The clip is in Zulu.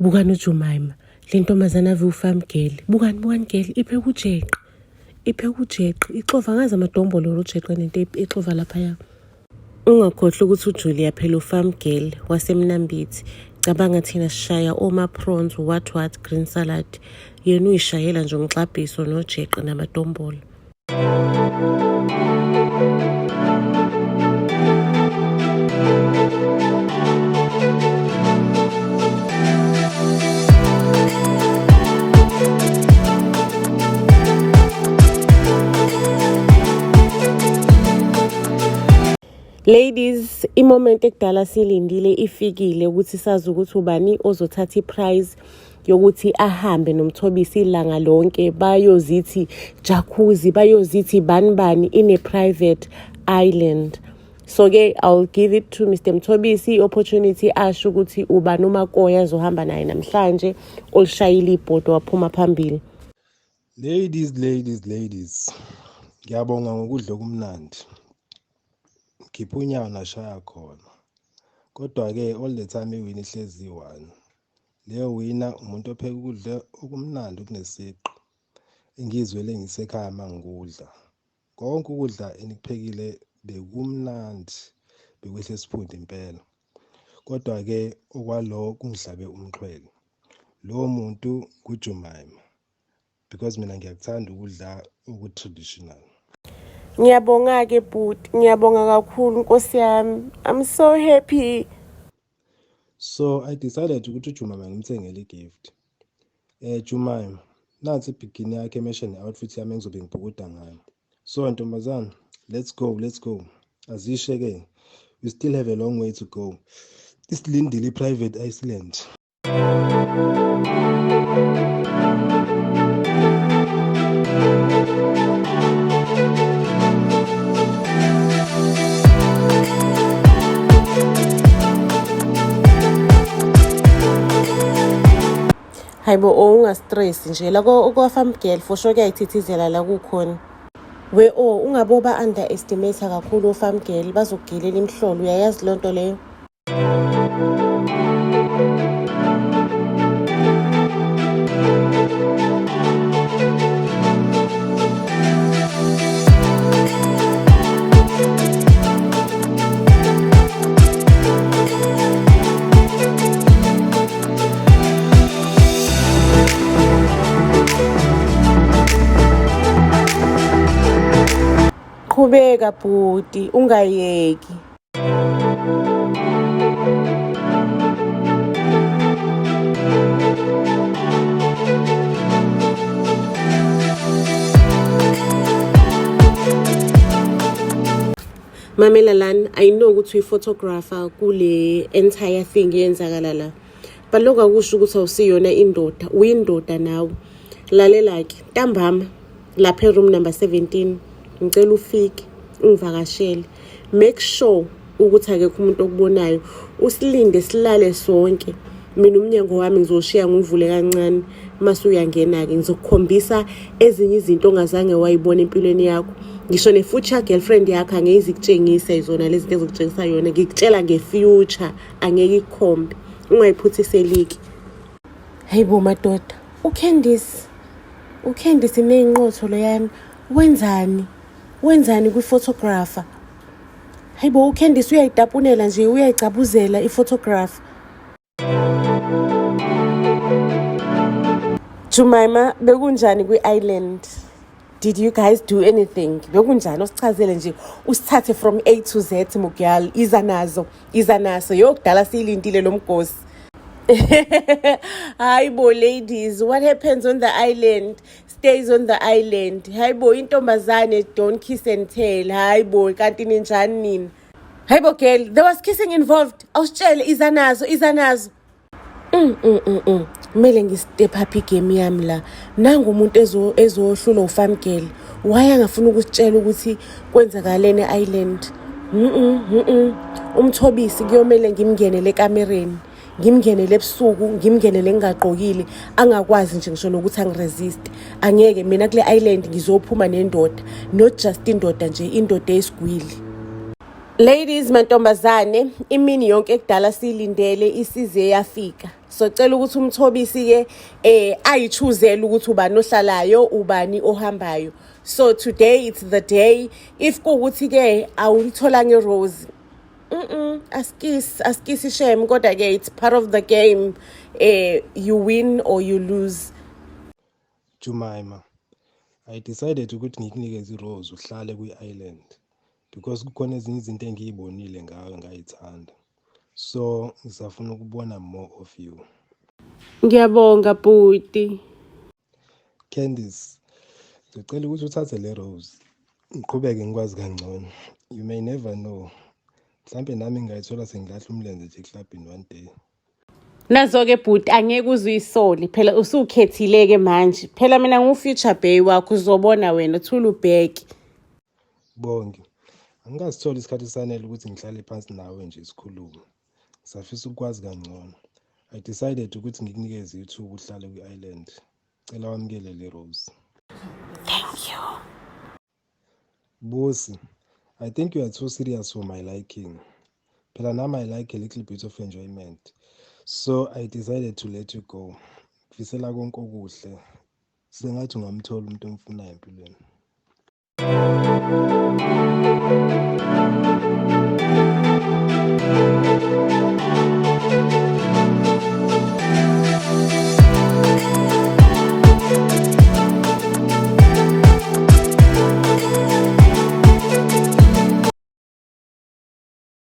Bukani uJumaima, le ntombazane ave ufarm girl. Bukani, bukani girl, ipheka ujeqe. Ipheka ujeqe, ixova ngazi amadombolo lo jeqe nento exova laphaya. Ungakhohlwa ukuthi uJulia phela ufarm girl waseMnambithi. Cabanga thina sishaya oma-prawns, what what, green salad. Yena uyishayela nje umxabhiso nojeqe namadombolo. Ladies, i-moment ekudala silindile ifikile ukuthi sazi ukuthi ubani ozothatha i-prize yokuthi ahambe noMthobisi ilanga lonke bayozithi jacuzzi bayozithi bani bani in a private island. So ke I'll give it to Mr Mthobisi i-opportunity asho ukuthi ubani umakoya azohamba naye namhlanje olishayile ibhodo waphuma phambili. Ladies, ladies, ladies. Ngiyabonga ngokudla okumnandi. Ngikhipha unyawo nashaya khona. Kodwa-ke all the time iwini ihlezi iyi-one. Leyo wina umuntu opheka ukudla okumnandi okunesiqi. Engizwele ngisekhaya uma ngikudla. Konke ukudla enikuphekile bekumnandi, bekwehla esiphundu impela. Kodwa-ke okwalo kungihlabe umxhwele. Lowo muntu nguJumaima. Because mina ngiyakuthanda ukudla oku-traditional. Ngiyabonga-ke bhuti, ngiyabonga kakhulu nkosi yami. I'm so happy. So I decided ukuthi uJumaima ngimthengele i-gift. Jumaima, nansi ibhikini yakhe emesha ne-outfit yami engizobe ngibhukuda ngayo. So ntombazane, let's go, let's go. Azishe ke. We still have a long way to go. Isilindile i-private island. Hayibo oh ungastress nje la kwa-farm girl for sure kuyayithithizela la kukhona. We oh ungaboba underestimate kakhulu o-farm girl bazokugilela imihlolo uyayazi loo nto leyo. Qhubeka bhuti ungayeki. Mamela lana, I know ukuthi uyi-photographer kule entire thing eyenzakala la. But lokho akusho ukuthi awusiyona indoda, uyindoda nawe. Lalela-ke, ntambama lapha e-room number 17 ngicela ufike ungivakashele. Make sure ukuthi akekho umuntu okubonayo. Usilinde silale sonke. Mina umnyango wami ngizoshiya ngiwuvule kancane mase uyangena-ke ngizokukhombisa ezinye izinto ongazange wayibona empilweni yakho. Ngisho ne-future girlfriend yakho angeke izikutshengise zona lezi zinto ezikutshengisa yona. Ngikutshela nge-future angeke ikukhombe. Ungayiphuthiseli-ke. Hayi bo madoda, uCandice, uCandice ney'nqotho loyana wenzani? Wenzani kwi-photographer? Hayi bo uCandice uyayitapunela nje uyayicabuzela i-photographer. Jumaima, bekunjani kwi-island? Did you guys do anything? Bekunjani? Usichazele nje, usithathe from A to Z Mugyal, iza nazo, iza naso. Yo kudala siyilindile lo mgosi. Hayi bo ladies, what happens on the island stays on the island. Hayi bo intombazane don't kiss and tell. Hayi bo kanti ninjani nina? Hayi bo girl, there was kissing involved. Awusitshele iza nazo, iza nazo. Kumele ngistep up igame yami la. Nangu umuntu ezohlulwa ufarm girl. Why angafuni ukusitshela ukuthi kwenzakaleni e-island? Umthobisi kuyomele ngimngenele ekamereni. Ngimngenele ebusuku, ngimngenele ngingagqokile, angakwazi nje ngisho nokuthi angiresist. Angeke mina kule island ngizophuma nendoda, not just indoda nje, indoda eyisigwili. Ladies, mantombazane, imini yonke ekudala siyilindele isize yafika. So cela ukuthi uMthobisi-ke ayi-choosele ukuthi ubani ohlalayo, ubani ohambayo. So today it's the day. If kuwukuthi-ke awuyitholanga i-rose, askisi, askisi shem, kodwa-ke it's part of the game. You win or you lose. Jemima, I decided ukuthi ngikunikeze i-rose uhlale kwi-island because kukhona ezinye izinto engiyibonile ngawe ngayithanda. So ngisafuna ukubona more of you. Ngiyabonga, bhuti. Candice, ngicela ukuthi uthathe le rose ngiqhubeke ngikwazi kangcono. You may never know. Mhlampe nami ngingayithola sengilahla umlenze nje eklabhini one day. Nazo-ke bhuti, angeke uze uyisole phela, usukhethile-ke manje. Phela mina ngu-future bae wakho, uzobona wena, thula ubheke. Bongi, angikasitholi isikhathi esanele ukuthi ngihlale phansi nawe nje sikhulume. Ngisafisa ukukwazi kangcono. I decided ukuthi ngikunikeze ithuba uhlale kwi-island. Cela wamukele le rose. Thank you. Busi, I think you are too serious for my liking. Phela nami I like a little bit of enjoyment. So I decided to let you go. Ngifisela konke okuhle. Sengathi ungamthola umuntu omfunayo empilweni.